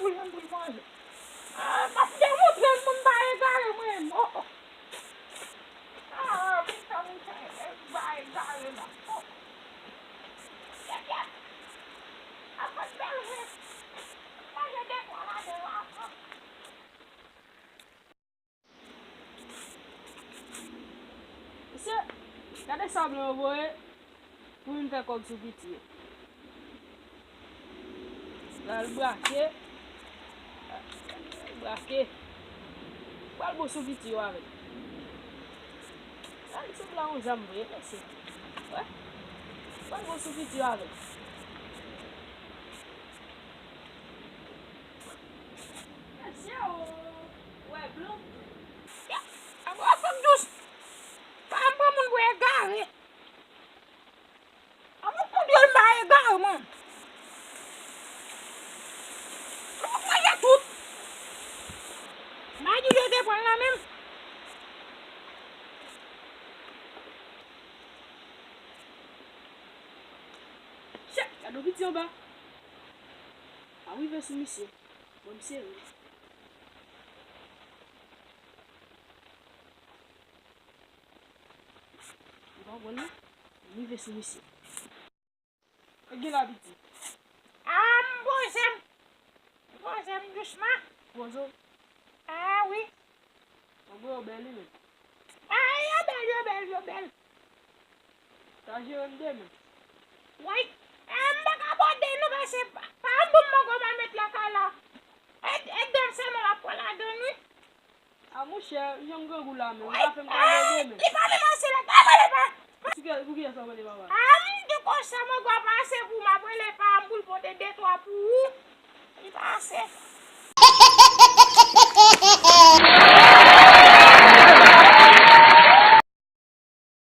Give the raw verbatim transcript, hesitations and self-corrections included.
Jwenn pou l manje. Ah, m ap demontre l moun pa egare mwen menm. Oh, oh. Ah, men sa moun sa egare la. Oh. Kèt, kèt. Ap fè bèl vre. Manje de twa ladan la. Mesye, gade sa blan yo voye pou vin fè kòb sou piti yo. L al brake. Brake. Pral bon sou piti yo avè l. Gade sou blan yon zam vre, mesye. Wè. Pral bon sou piti yo avè l. Mesye, o, wè blan. Agwa fòk dous. Pa pran moun pou egare. An mwen kontwòl m pa egare, mwen. An mwen kwè tout. M pa di yo te pran l nan men m. Chèt, gade yon piti anba. Pa rive sou misye. Bon, misye ri. Ou pa konprann non? M rive sou misye. Nèg gen la piti. Ah, m poze m. M poze m dousman. Poze w? Ah, wi. Mwen yo bèl, wi, men. Ah, yo bèl, yo bèl, yo bèl. Ta jere m demen. Woy. Eh, m pa ka bòde nou, paske pa, pa yon bon mango m al met lakay la. E, e dèm sèlman m ap pran ladann, wi. A monchè, jan m grangou la menm, ou pa fè m pale de menm. Li pa menm ase la, pa pale pa. Pou kiyès, pou kiyès w ap rele papa? A m di konsa, mwen gwa pa ase pou m ap rele pa m pou l pote de twa pou ou. Li pa ase.